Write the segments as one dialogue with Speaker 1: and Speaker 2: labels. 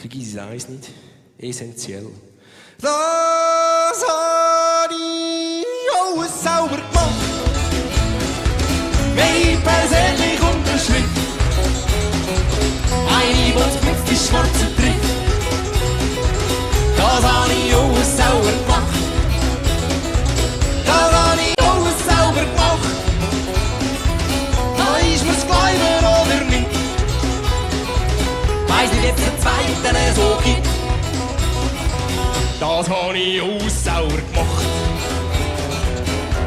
Speaker 1: Vergiss eins nicht, essentiell. Das habe ich alles sauber gemacht. Meine persönliche Unterschrift. Eine, die mit die Schwarze trifft. Das habe ich alles sauber gemacht. Das habe ich alles sauber gemacht. Da ist mir's glauben oder nicht. Weiss nicht, jetzt der Zweite so gibt. Das habe ich alles sauber gemacht.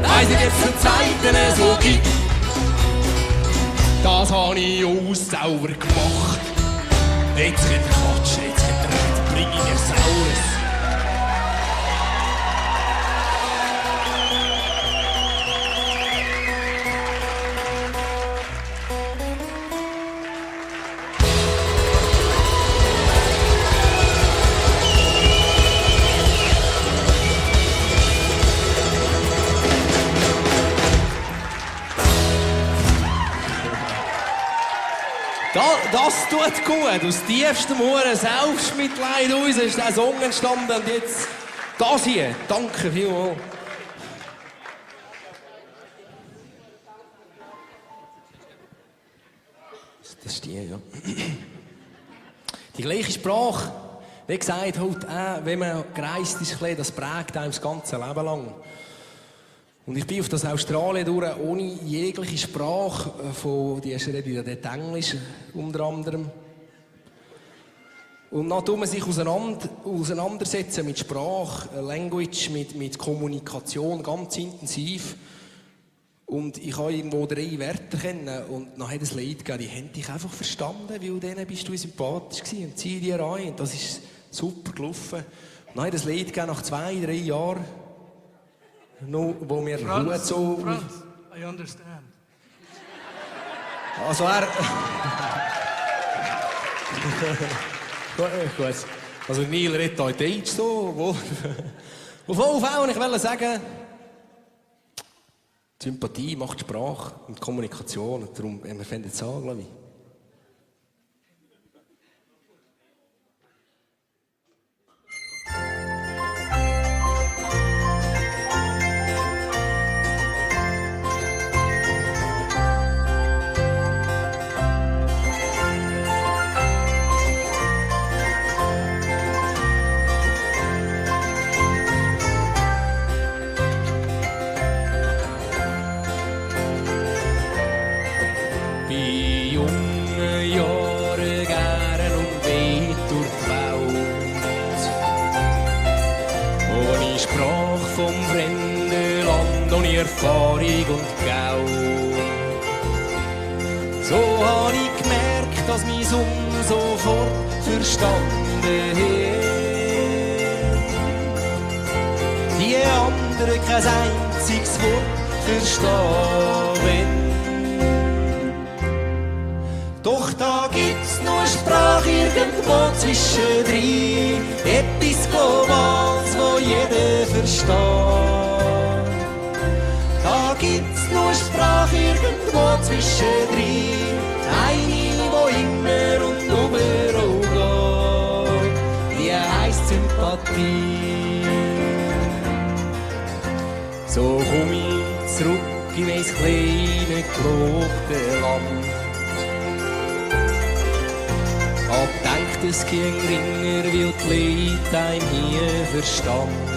Speaker 1: Weiss nicht, jetzt der Zweite so gibt. Das habe ich alles sauber gemacht. Jetzt geht der Quatsch, jetzt geht der Reden, bring ich dir Saures. Das tut gut. Aus tiefstem Huren Selbstmitleid aus ist der Song entstanden. Und jetzt das hier. Danke vielmals. Das ist die, ja. Die gleiche Sprache. Wie gesagt, halt, wenn man gereist ist, das prägt einem das ganze Leben lang. Und ich bin auf das Australien durch, ohne jegliche Sprache. Die erste Rede dort Englisch, unter anderem. Und dann tut man sich auseinandersetzen mit Sprache, Language, mit Kommunikation, ganz intensiv. Und ich habe irgendwo 3 Wörter kennen und dann hat es Leute gegeben, die haben dich einfach verstanden, weil denen bist du sympathisch gewesen und zieh dir rein. Und das ist super gelaufen. Und dann hat es Leute gegeben, nach 2, 3 Jahren, no, wo mir
Speaker 2: Franz,
Speaker 1: so...
Speaker 2: Franz, I understand.
Speaker 1: Also Gut. Also Neil redet heute Deutsch so. Auf jeden Fall, ich wollte sagen, Sympathie macht Sprache und Kommunikation. Und darum, wir fangen jetzt an, glaube ich.
Speaker 3: Erfahrung und Gau. So habe ich gemerkt, dass mein Sohn sofort verstanden hat. Die anderen kein einziges Wort verstehen. Doch da gibt's noch eine Sprache irgendwo zwischendrin, etwas Globales, wo jeder versteht. Da gibt's noch eine Sprache irgendwo zwischendrin, eine, wo immer und überall geht, die heisst Sympathie. So komm ich zurück in mein kleines, gelobtes Land. Hab gedacht, es ging ringer, weil die Leute einem hier verstanden.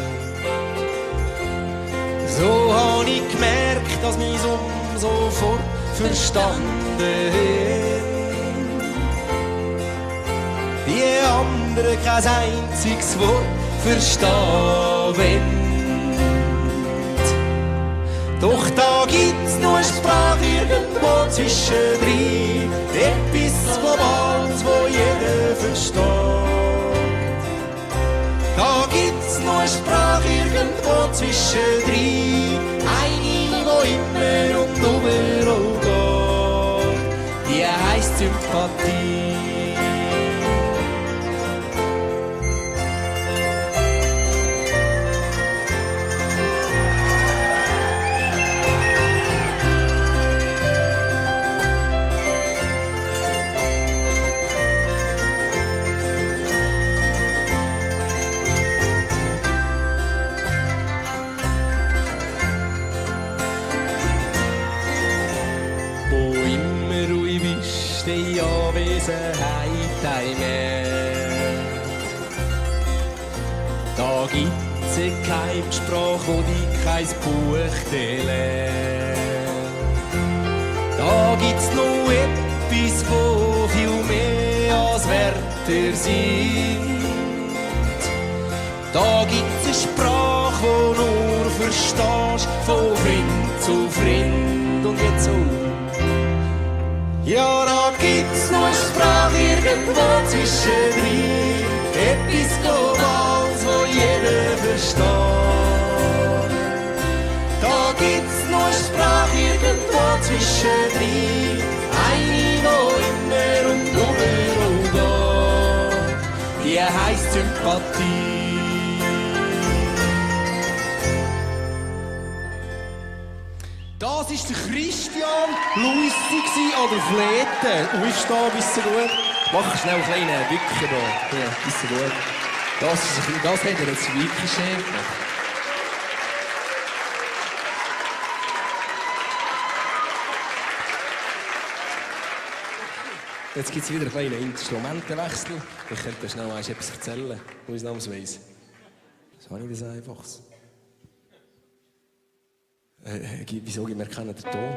Speaker 3: So hab ich gemerkt, dass mein Sohn sofort verstanden hat. Die anderen kein einziges Wort verstehen. Doch da gibt's noch eine Sprache irgendwo zwischendrin, etwas Globales, wo jeder versteht. Da gibt's noch eine Sprache irgendwo zwischendrin, eine, wo immer und überall geht, die heisst Sympathie. Gelassenheit heimat. Da gibt's eine Geheimsprache, wo die kein Buch lernt. Da gibt's noch etwas, wo viel mehr als Wörter sind. Da gibt's eine Sprache, wo nur verstehst, von Freund zu Freund. Und jetzt so. Ja, da gibt's noch eine Sprache irgendwo zwischendrin. Etwas Globales, wo jeder versteht. Da gibt's noch eine Sprache irgendwo zwischendrin. Eine, wo immer und überall geht. Die heisst Sympathie. Das war der Christian Luissi oder Flete. Du bist da, bist du gut? Mach schnell einen kleinen Wicker da. Ja, bist du gut? Das hat er jetzt wirklich schön gemacht. Jetzt gibt es wieder einen kleinen Instrumentenwechsel. Ich könnte dir schnell etwas erzählen, ausnahmsweise. So habe ich das Einfaches. Wieso gibt mir keiner den Ton?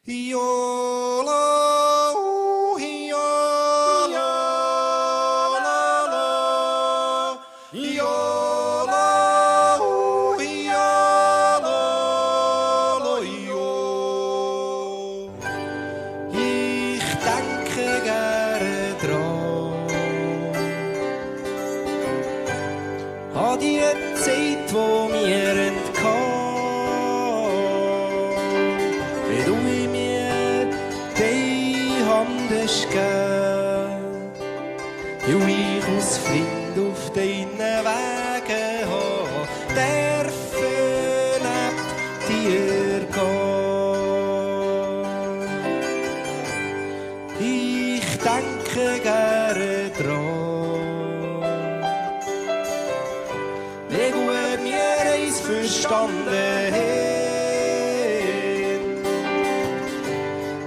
Speaker 3: Ich denke gerne dran an die Zeit, wo mir entkam, wie du mir die Hand hast gegeben, wie ich als Freund auf deinen Wegen habe dürfen neben dir gehen. Ich denke gerne dran, wie gut wir uns verstanden haben,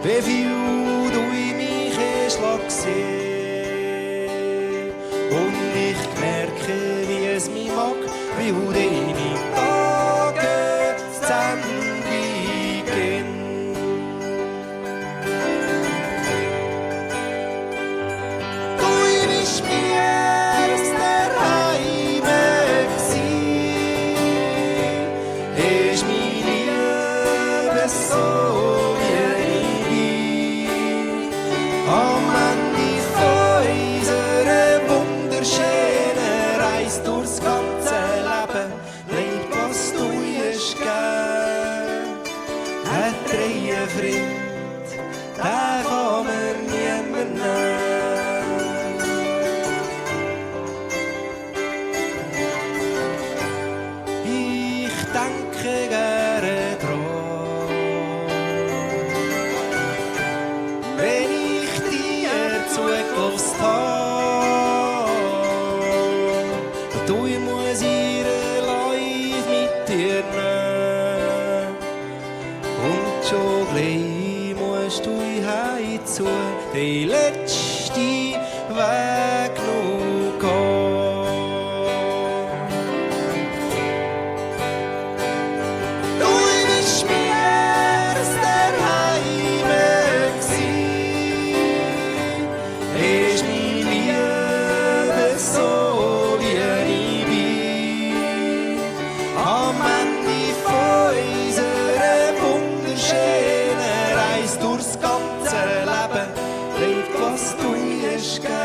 Speaker 3: wie viel du in mich hast gesehen. Und ich merke, wie es mich mag, wie du deine Tage zu Ende gehen. Du bist mir aus der Heimat gewesen, hast meine Liebe so wie ich bin. Am Ende von unserer wunderschönen Reise durchs ganze Leben bleibt, was du hast gegeben. Ein treuer Freund, den kann mir niemand nehmen. Ich denke gerne dran, wenn ich dir zugelassen habe. Du musst ihre Life mit dir nehmen. Und schon gleich musst du heim zu den letzten Weg noch gehen. Du bist mir aus der Heimat gewesen, hast meine Liebe so wie ich bin. Am Ende von unserer wunderschönen Reise durchs ganze Leben bleibt, was du hast gegeben.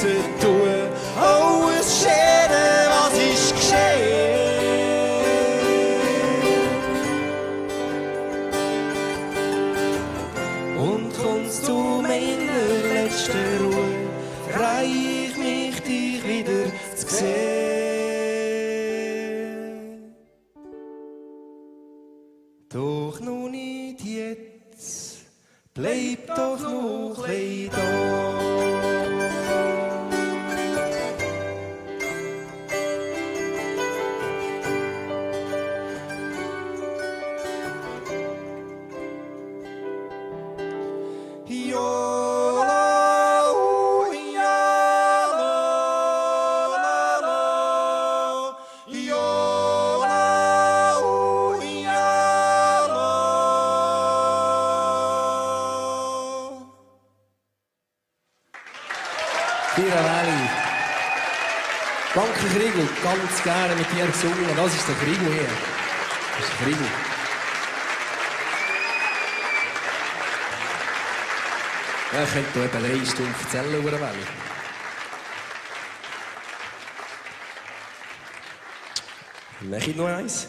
Speaker 3: müssen tun. Oh, es Schäden, was ist geschehen? Und kommst zu meiner letzten Ruhe, freu ich mich, dich wieder zu sehen. Doch noch nicht jetzt, bleib doch noch ein da.
Speaker 1: Danke, Kriegel. Ganz gerne mit dir gesungen. Das ist der Kriegel hier. Das ist der Kriegel. Ja, ich könnte hier etwa 3 Stunden erzählen über eine Welle. Mach ich noch eins?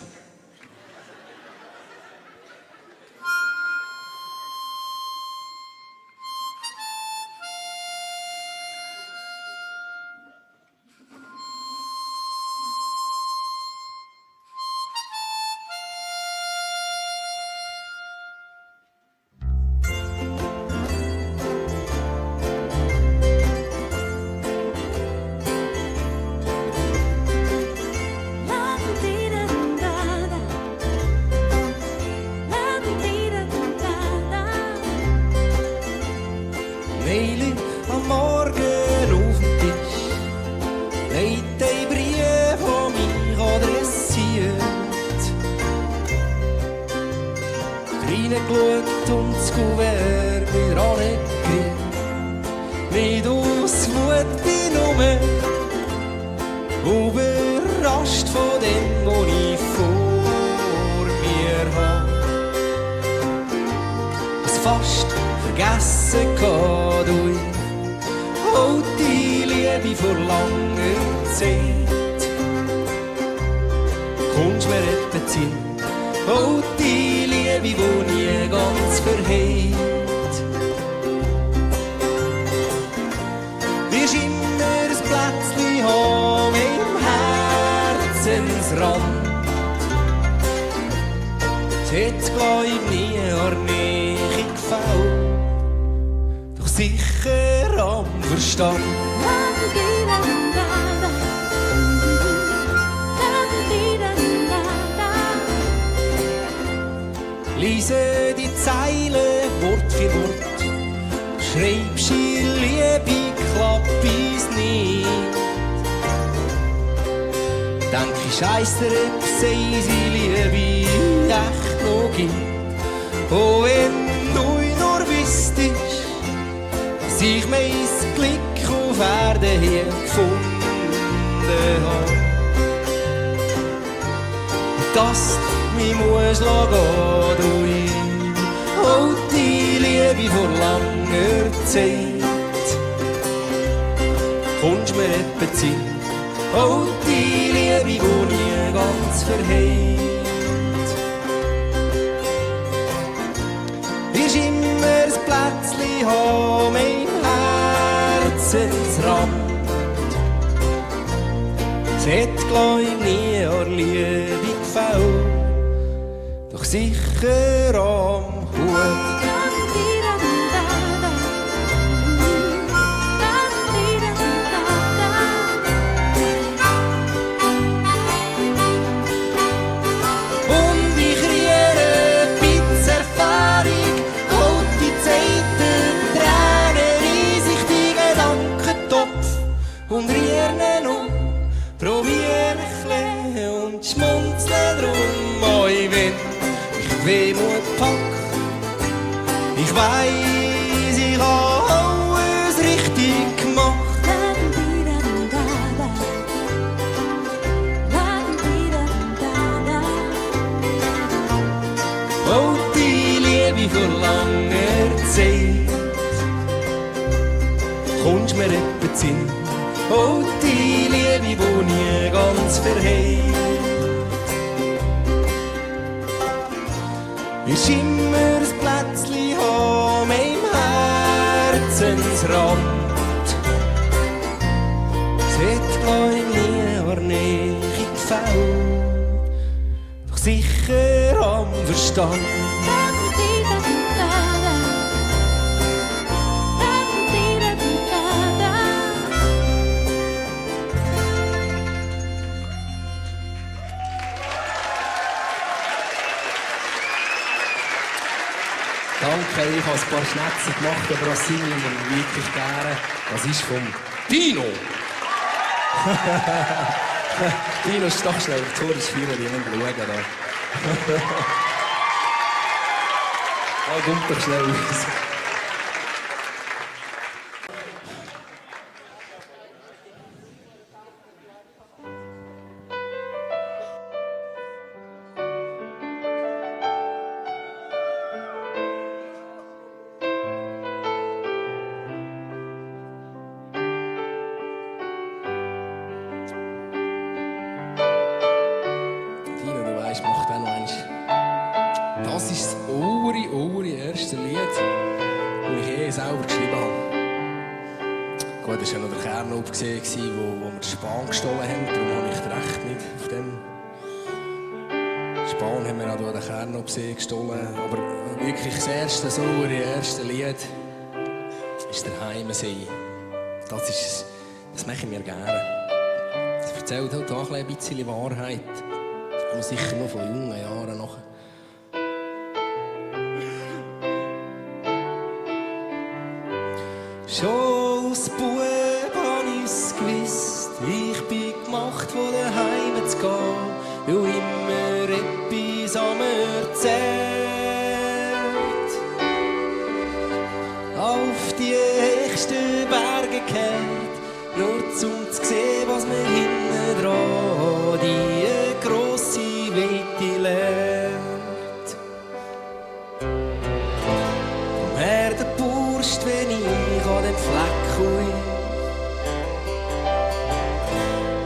Speaker 3: Mail am Morgen auf den Tisch, legt ein Brief, der mich adressiert. Reingeschaut und das Kuvert wieder angekriegt. Nicht aus Wut bin ich überrascht von dem, was ich vor mir habe. Es fast vergessen kann durch. Oh, die Liebe vor langer Zeit. Kommst mir etwa Sinn? Oh, die Liebe, die nie ganz verheilt. Wirst immer ein Plätzchen haben im Herzensrand. Es hat glaub nie an Nähe gefällt. Sicher am Verstand. Lese die Zeilen Wort für Wort. Schreibst ihr Liebe, klappt es nicht. Denk ich scheisse dir, ob sie Liebe echt noch gibt. Oh, wenn du nur wüsstest, ich mein Glück auf Erden hier gefunden habe. Dass mich muss gehen durch. Oh, die Liebe vor langer Zeit. Kommst mir etwa Sinn? Oh, die Liebe, die nie ganz verheilt. Wirst immer ein Plätzchen haben im Herzensrand. Es hat glaub nie an Liebe gefällt, doch sicher am Hut. Und rühren probier ein und schmunzeln drum. Oh, wenn ich Wehmut pack, ich weiss, ich hab alles richtig gemacht. Oh, die Liebe vor langer Zeit, kommst mir etwa Sinn? oh die Liebe, die nie ganz verheilt. Wirst immer ein Plätzchen haben im Herzensrand. Es hat gleich nie war Nähe gefällt, doch sicher am Verstand. Danke, ich habe ein paar Schnätze gemacht, aber das singe ich mir wirklich gerne. Das ist vom Dino. Dino, stach schnell auf die Todesfeier, die wollen schauen. Kommt doch schnell raus. Macht auch noch eins. Das ist das erste Lied, das ich selber geschrieben habe. Gut, das war ja noch der Kernop, wo wir den Span gestohlen haben. Darum habe ich das Recht nicht auf dem. Span haben wir auch den Kernop gestohlen. Aber wirklich das erste Lied ist der Heimesee. Das mache ich mir gerne. Das erzählt halt auch ein bisschen Wahrheit. Und sicher noch von jungen Jahren noch. Schon als Bub hab ich's gewusst, ich bin gemacht, von daheim zu gehen, weil immer etwas an mir zählt. Auf die höchsten Berge gehört, nur zum zu sehen, was mir hinten dran die grosse Weite lernt. Vom Her der Burst, wenn ich an den Fleck komme,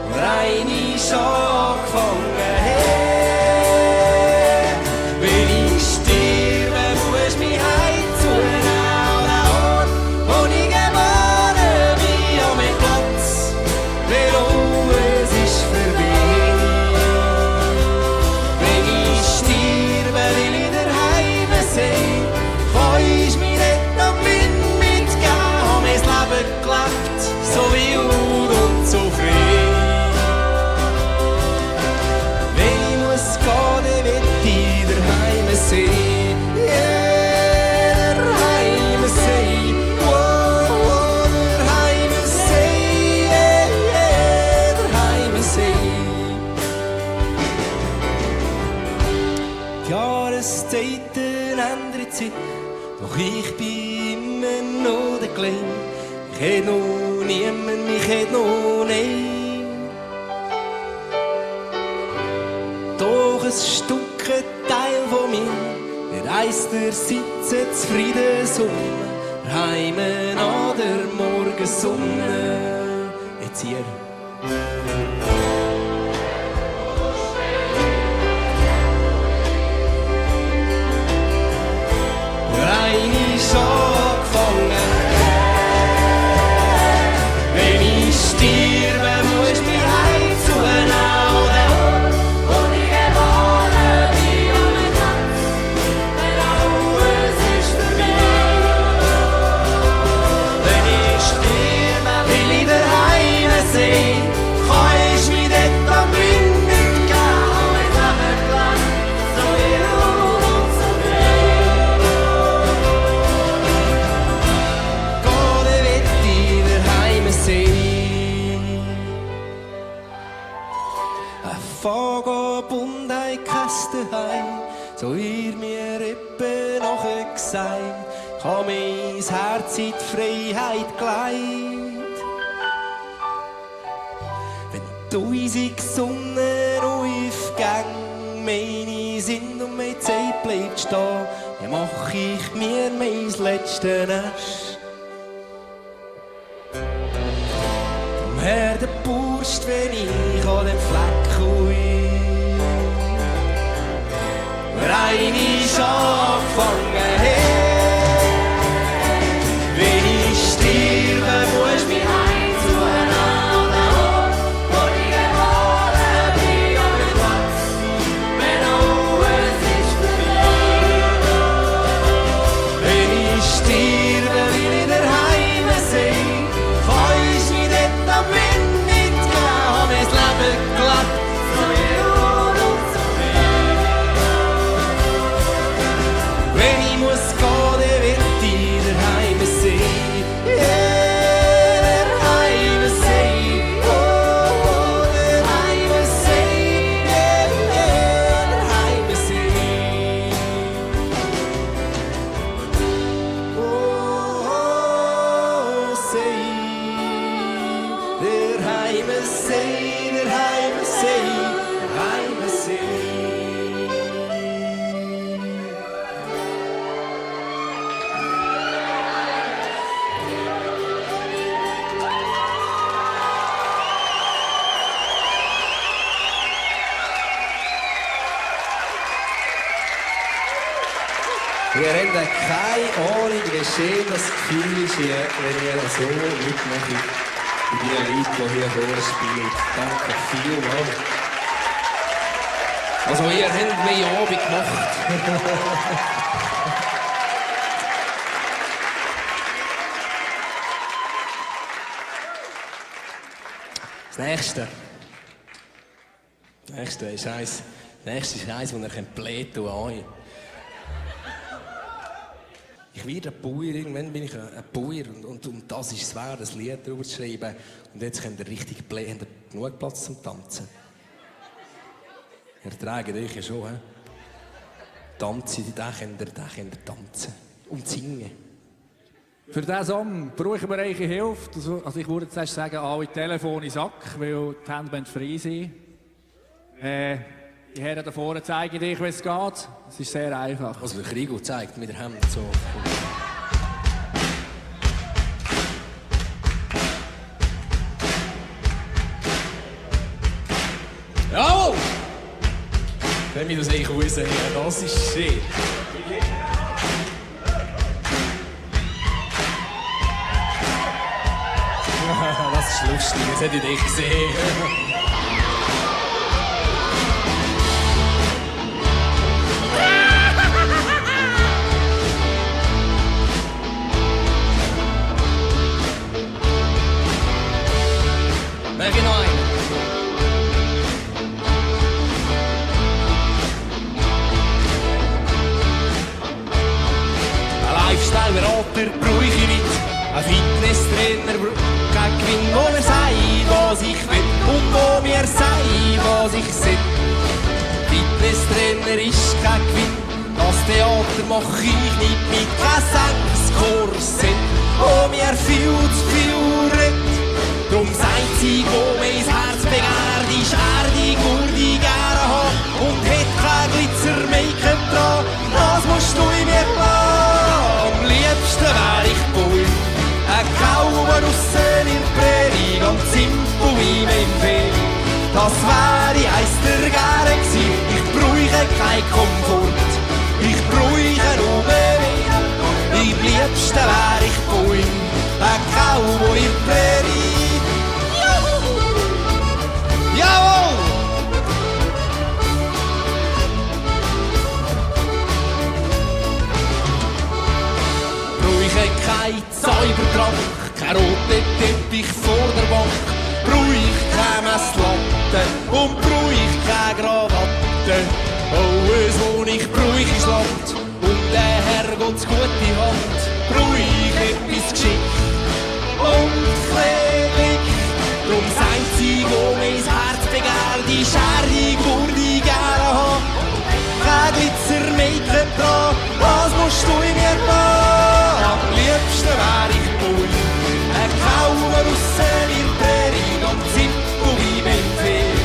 Speaker 3: und eine ist angefangen her. Wenn ich sterbe, musst mich heimzunehmen an den Ort, wo ich geboren bin, an meinem Platz, weil alles ist vorbei. Wenn ich sterbe, will ich daheim sein, kannst mir nicht noch Wind mitgeben, hab mein Leben gelebt, so wild und so frei. Wenn ich muss gehen, dann will ich daheim sein, yeah, daheim sein, wow, wow, daheim sein, yeah, yeah, daheim sein. Die Jahreszeiten ändern sich, doch ich bin immer noch der Kleine. Ich hätt noch niemand, mich hätt noch nicht. Doch ein Stück, ein Teil von mir, der reisst der Sitze zufrieden Sonne, daheim an der Morgensonne. Jetzt hier. Eine ist angefangen. Wenn ich sterbe, musst mich heimzunehmen an den Ort, wo ich geboren bin, an meinem Platz, weil alles ist vorbei. Wenn ich sterbe, will ich daheim sein, kannst mich dort am Wind mitgeben, an mein Leben gelebt, so wild und so frei. Ein Vagabund, ein Kästenheim, so ihr mir eben nachher gesagt, ich hab mein Herz in die Freiheit gelegt. Wenn die unsere Sonne aufgeht, meine sind und meine Zeit bleibt stehen, dann mach ich mir mein letztes Nest.
Speaker 1: woher der Burst, wenn ich an dem Fleck bin. Rein ist angefangen, hey. Wenn ich sterbe, musst du mich heimtun an den Ort, wo ich geboren bin, an den Platz, wenn alles ist vorbei. Wenn ich sterbe, will ich daheim sein, kannst du mich dort am Wind mitgeben, hab mein Leben glatt, so gut und so viel. Wenn ich muss gehen, dann wird ich daheim sein. Yeah, daheim sein. Oh, daheim sein. Yeah, yeah, daheim sein. Oh, sein. Daheim sein, daheim sein, daheim sein. Ihr habt keine Ahnung, wie schön das Gefühl ist, hier, wenn ihr so mitmacht mit den Leuten, die hier vorne spielen. Danke vielmals. Also ihr habt mehr Abend gemacht. Das nächste ist eins, das ihr blähen könnt. Ich werde ein Bauer, irgendwann bin ich ein Bauer und das ist es wert, ein Lied darüber zu schreiben. Und jetzt könnt ihr richtig blähen, habt ihr genug Platz zum Tanzen. Ihr trägt euch ja schon, he? Tanzen, da könnt ihr tanzen und singen.
Speaker 4: Für diesen Song brauchen wir eure Hilfe. Also ich würde zuerst sagen, alle Telefone in den Sack, weil die Hände frei sind. Die Herren da vorne zeigen euch, wie es geht. Es ist sehr einfach.
Speaker 1: Also der Krigo zeigt mit der Hand so. Jawohl! Wenn wir das eigentlich raussehen, das ist schön. Das ist lustig, das hätte ich nicht gesehen. Mach ich noch einen. Ein Lifestyle-Berater brauche ich nicht. Ein Fitnesstrainer kein Gewinn, wo mir sagt, was ich will und wo mir sagt, was ich sehe. Fitnesstrainer ist kein Gewinn. Das Theater mach ich nicht mit kein Sängerskorsett, wo mir viel zu viel redet. Drum sagt sie, wo mein Herz begehrt, ist die Gur, die gerne hat und hat kein Glitzer-Make-up dran. Das musst du in mir lassen. Am liebsten wär ich Bull, ein Cowboy draussen in der Prärie, ganz simpel wie mein Fee. Das wäre eins der gerne gewesen. Ich bräuche kein Komfort, ich bräuche nur mehr. Am liebsten wär ich Bull, ein Cowboy in der Prärie. Jawohl! Brauche kein Zaubertrank, kein roter Teppich vor der Bank. Brauche keine Messlatte und brauche keine Krawatte. Alles, was ich brauche, ist Land und der Herrgott's gute Hand. Brauche etwas Geschick und Klick. Drum sagt sie, wo mein Herz begehrt, die Schere, wo die gerne hat. Kein Glitzer-Make-up dran, das musst du in mir lassen. Am liebsten wär ich Bull, ein Cowboy draussen in der Prärie, ganz simpel wie mein Fee.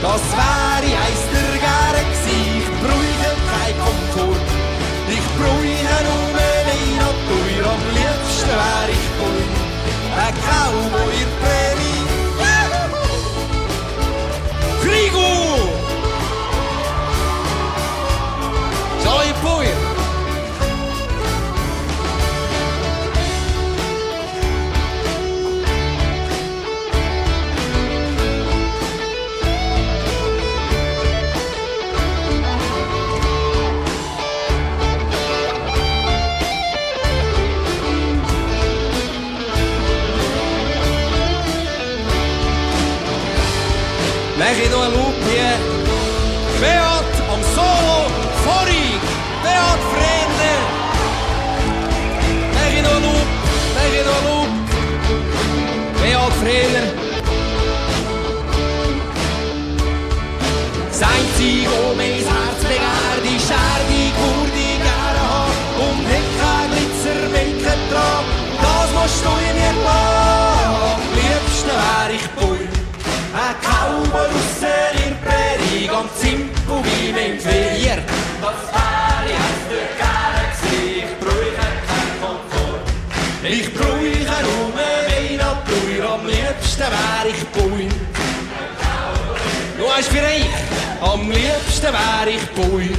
Speaker 1: Das wäre eins der gerne gewesen. Ich bräuche kein Komfort, ich bräuche nur meine Natur. Am liebsten wär ich Bull, ein Cowboy in der Prärie. Mach ich noch einen Loop hier. Beat am Solo, Vorig, Beat Frenner. Mach ich noch einen Loop, mach ich noch einen Loop. Beat Frenner. Das Einzige, was mein Herz begehrt, ist die Kur, die gerne hat. Und hat kein Glitzer, kein Trag. Das musst du in mir lassen. Am liebsten wär ich Bui. Ein Cowboy draussen in der Prärie, ganz simpel wie mein Vier. Das wär ich aus der gerne gewesen. Ich brauche keinen Komfort. Ich brauche nur mehr Natur. Am liebsten wär ich Bui. Du hast für euch. Am liebsten wär ich Bui.